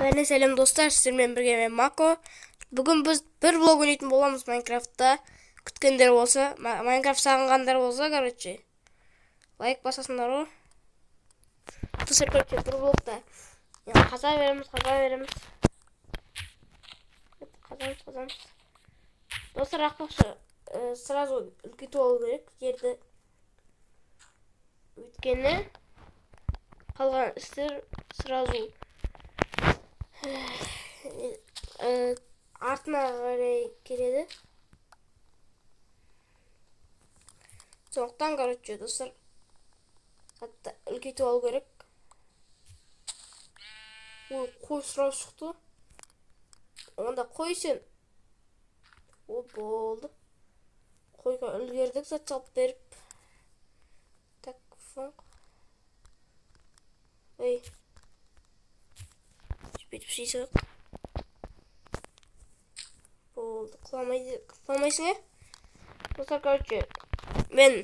Бәріне сәлем достар, сіздермен бірге мен Мако. Бүгін біз бір блог ойнайтын боламыз Майнкрафтта. Күткендер болса, Майнкрафт сағынғандар болса, короче, лайк басасыңдар ғой. Достар, короче, бір блогта қаза береміз, қаза береміз. Қазамыз, қазамыз. Достар, ақпақшы, сразу үлкейтіп алу керек жерді. Өйткені қалған істер сразу артына қарай келеді. Сондықтан, короче, достар, қатты үлкейтіп алу керек. Ой, қой сразу шықты. Онда қой сен. О, болды. Қойға үлгердік, зат салып беріп. Так, фонк. Ей. Бүйтіп істей. Болды. Құламайды, құламайсың, е? Достар, короче, мен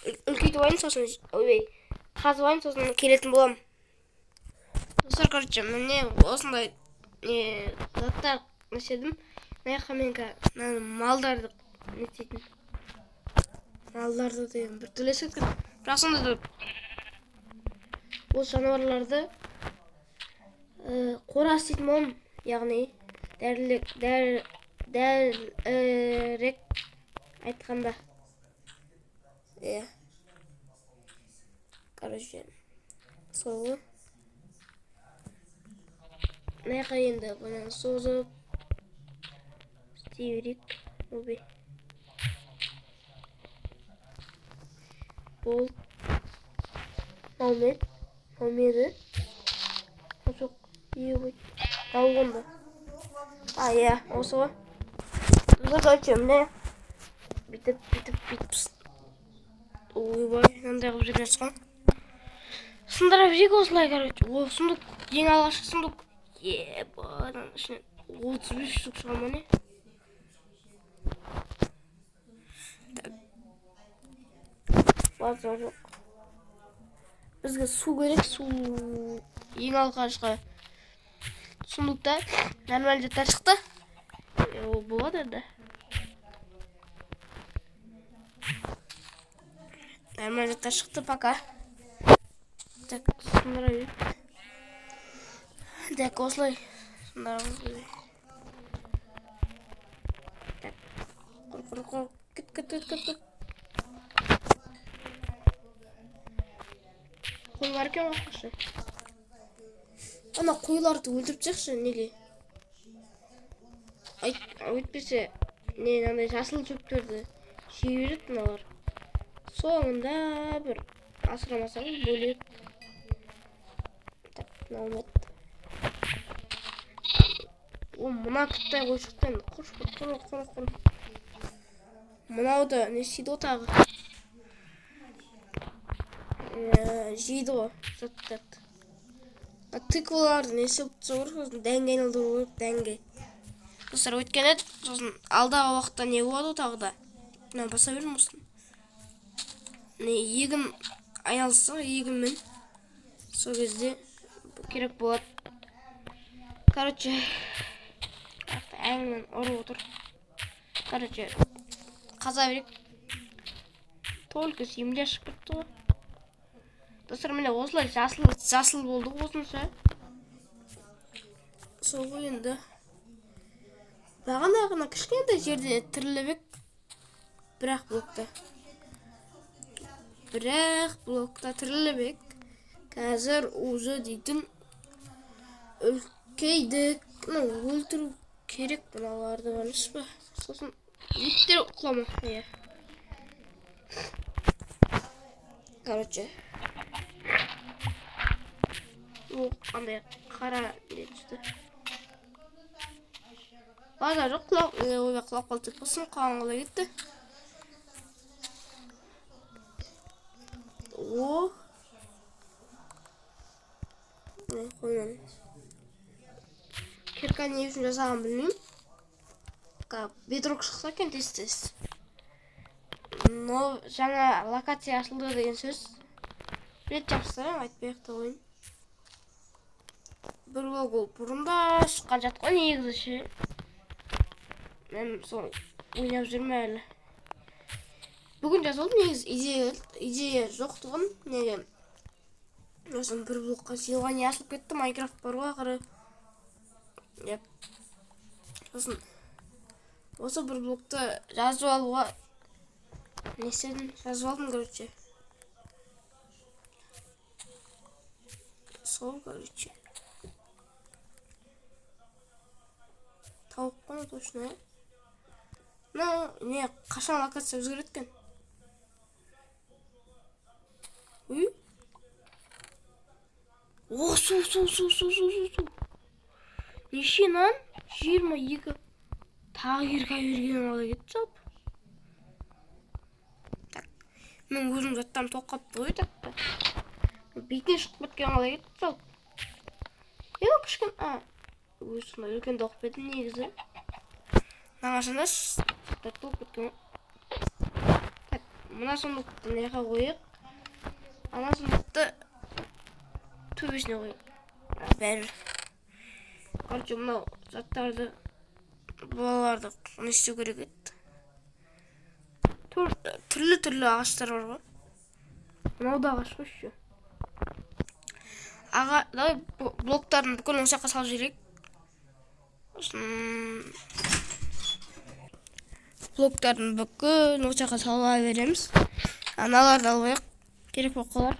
үлкейтіп алайын, сосын, ойбай, қазып алайын, сосын келетін боламын. Достар, короче, міне осындай не заттар істедім. Мына жаққа мен мына малдарды не істейтін. Малдарды деген бір түрлі кеткен. Бірақ сонда да осы жануарларды қора істейтін боламын, яғни дәлірек айтқанда. Иә. Короче, сол ғой. Мына жаққа енді бұны созып істей берейік. Ойбай. Болды. Мынау не? Мынау не еді? Жоқ. Ой. Мынау а, иә, осы ғой. Достар, короче, міне бүйтіп, бүйтіп, бүйтіп. Ойбай, мынандай қылып жібересіз ғой. Сындырып жейік осылай, короче. О, сундук. Ең алғашқы сундук. Ебадан ішінен 35 штук шыға ма не? Так. Базар жоқ. Бізге су керек, су. Ең алғашқы сундукта нормально заттар шықты. Ол болады енді. Нормально заттар шықты пока. Так, сындыра берейік. Так, осылай сындырамыз. Так, құр, құр, құр, кет, кет, кет, кет, кет. Қой бар екен ғой, қойшы. Ана қойларды өлтіріп тастайықшы, неге? Өйтпесе, не, мынандай жасыл шөптерді жей береді мыналар. Соңында бір асырамасаң бөлек. Так, мынау ұмыт. О, мына кіттай қой шықты енді. Құр, құр, құр, құр, құр. Мынау да не істейді ғой тағы? Жейді ғой заттарды. Тыкваларды не істеп тастау керек, сосын дәнге айналдыру керек, дәнге. Достар, өйткені сосын алдағы уақытта не болады ғой тағы да. Мына баса бердім осыны. Не, егін айналысса, егінмен. Сол кезде керек болады. Короче, әңгімен ұрып отыр. Короче, қаза берейік. Только земля шығып кетті ғой. Достар, міне осылай жасыл, жасыл болды ғой осынша. Сол ғой енді. Бағана ғана кішкентай жерде тіріліп, бірақ блокта. Бірақ блокта тіріліп, қазір уже дейтін үлкейдік. Ну, өлтіру керек мыналарды, емес пе? Сосын иттер құлама, иә. Короче, о, андай қара не түсті. Базар жоқ, құлап, ойбай, құлап қалды деп болсын, қалған қалай кетті. О. Не, қойман. Кирка не үшін жасаған білмеймін. Бедрок шықса екен тез-тез. Но жаңа локация ашылды деген сөз. Білет жабыстырайын, айтпай ақ та қояйын. Бір блок ол бұрында шыққан зат қой негізі ше. Мен сол ойнап жүрмін әлі. Бүгін жазып алдым негізі, идея жоқ тұғын. Неге? Сосын бір блокқа желание ашылып кетті, Майнкрафт бар ғой ақыры. Деп. Сосын осы бір блокты жазып алуға не істедім? Жазып алдым, короче. Сол, короче. Тауық қой, точно, ә? Ну, не, қашан локация өзгереді екен? Үй? О, су, су, су, су, су, су, су. Неше нан? 22. Тағы ерке берген ала кетті жалпы. Так. Мен өзім заттарым толып қалыпты ғой, так. Бетіне шығып кеткен ала кетті жалпы. Е, кішкене, а, өзі сондай үлкен толып кетті негізі. Мына заттар толып кеткен ғой. Так, мына сундукты мына жаққа қояйық. Ана сундукты төбесіне қояйық. Бәрібір. Короче, мынау заттарды, балаларды не істеу керек еді? Түрлі-түрлі ағаштар бар ғой. Мынау да ағаш қой еще. Аға, давай блоктарын бүкіл осы жаққа салып жіберейік. Сосын блоктарын бүкіл осы жаққа сала береміз. Аналарды алып алайық, керек болып қалар.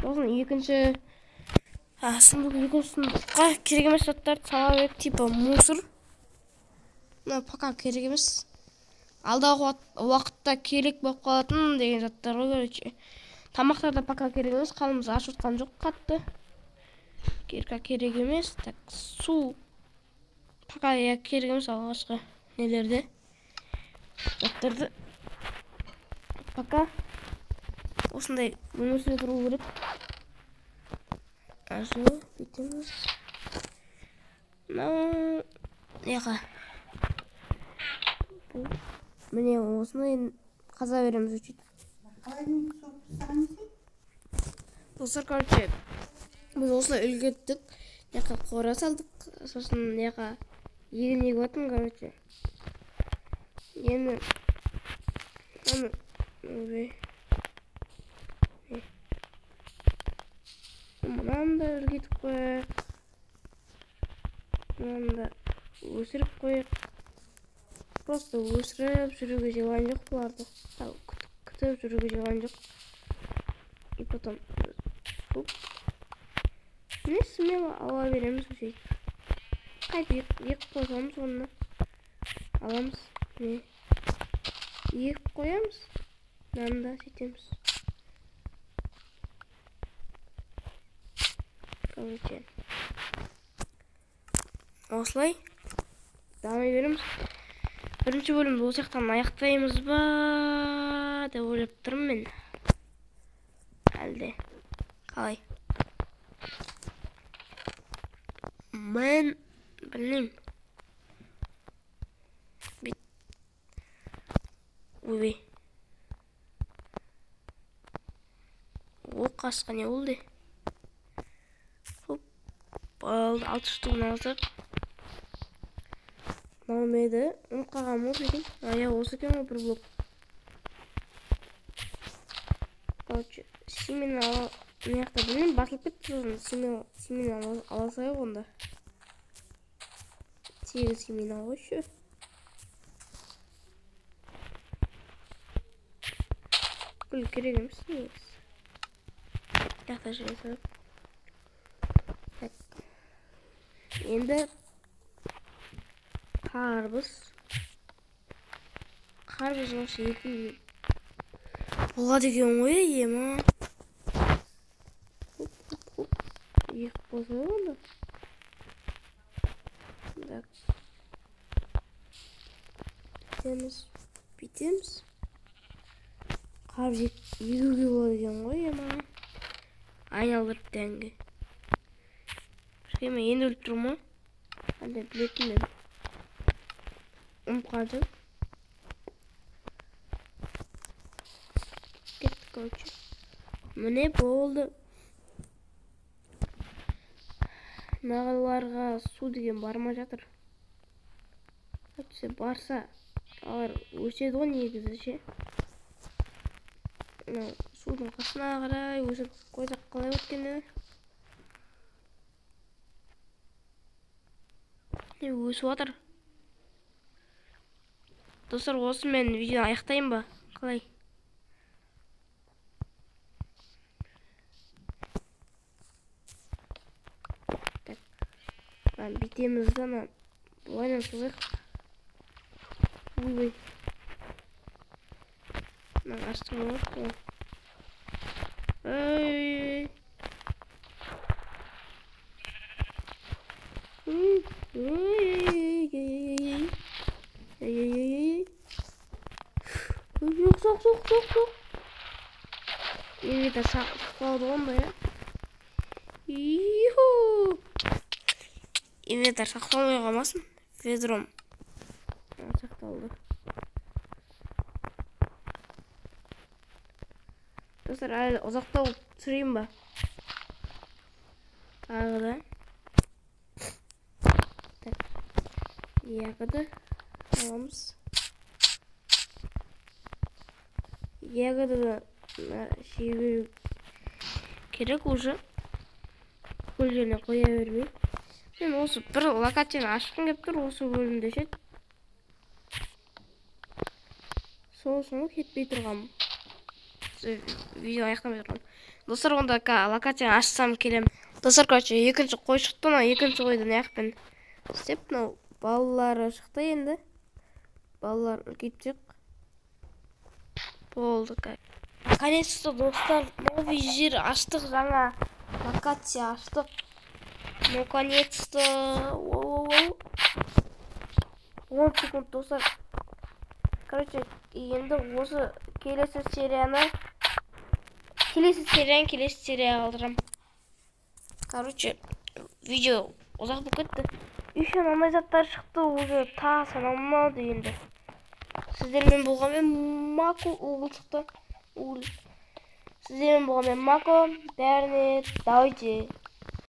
Сосын екінші, сундук, екінші сундукқа керек емес заттарды сала берейік, типа мусор. Мына пока керек емес. Алдағы уақытта керек болып қалатын деген заттар ғой, короче. Тамақтар да пока керек емес, қалымыз ашып жатқан жоқ қатты. Кирка керек емес. Так, су пока я керек емес алғашқы нелерде. Заттарды пока осындай өмір сүре тұру керек. Ашу, бүйтеміз. Мынау неға? Бұл міне осындай қаза береміз өйтіп. Достар, короче, біз осылай үлгерттік. Неға қора салдық, сосын неға егін егіп жатырмын, короче. Енді аны, ойбай. Мынаны да үлгертіп қояйық. Мынаны да өсіріп қояйық. Просто өсіріп жүруге желание жоқ бұларды. Күтіп жүруге желание жоқ. И потом оп. Не смело ала береміз сөйтіп. Қайтып егіп қойсамыз оны. Аламыз. Не? Егіп қоямыз. Мынаны да сөйтеміз. Короче. Осылай дами береміз. Бірінші бөлімді осы жақтан аяқтаймыз ба деп ойлап тұрмын мен. Әлде қалай? Мен білмеймін. Ойбай. О, қасқа не болды? Хоп. Болды, алты штугын алсақ. Мынау не еді? Ұмытып қалғанмын ғой, прикинь. А, иә, осы екен ғой бір блок. Короче, семена ала, мына жақта білмеймін, басылып кетті сосын. Семена ала салайық онда. Тегін семена ғой еще. Гүл керек емес негізі. Мына жақта жүре салайық. Так. Енді қарбыз. Қарбыз осы екі болады екен ғой, ема. Хоп, хоп, хоп. Екі болса онда. Так. Бүйтеміз, бүйтеміз. Қарбыз егуге болады екен ғой, ема. Айналдырып дәнге. Мен енді біліп тұрмын ғой. Әлде білетін едім. Ұмытып қалдым. Кеттік, короче. Міне болды. Мыналарға су деген бармай жатыр. Әйтпесе барса, алар өседі ғой негізі ше. Мынау судың қасына қарай өсіріп қойсақ қалай өткенде? Не өсіп жатыр? Достар, осымен видеоны аяқтайын ба? Қалай? Так. Мына бүйтеміз да, мына былайынан созайық. Ойбай. Мына астыңғы ғой. Ой. Ой, ой, ой, ой. Жоқ, жоқ, жоқ, жоқ, жоқ. Инвентарь сақталды ғой онда, иә? Иху! Инвентарь сақталмай қалмасын. Ведром сақталды. Достар, әлі ұзақтау түсірейін ба? Тағы да. Так. Ягоды аламыз. Ягоданы жеу керек уже. Бүкіл жеріне қоя бермей. Мен осы бір локацияны ашқым келіп тұр, осы бөлімде ше. Сол соң кетпей тұрғанмын. Видео аяқтамай тұрғанмын. Достар, онда локацияны ашсам келем. Достар, екінші қой шықты, мына екінші қойды мына істеп, мынау балалары шықты енді. Балалар үлкейтсек. Болды. Наконец-то, достар, новый жер аштық, жаңа локация аштық. Наконец-то. 10 секунд, достар. Енді осы келесі серияны келесі серияға қалдырамын. Видео ұзақ болып кетті. Еще мынандай заттар шықты, уже тас анау мынау дегенде. Сіздермен болғанмен Мако, угол шықты. Угол. Сіздермен болғанмен Мако, бәріне давайте.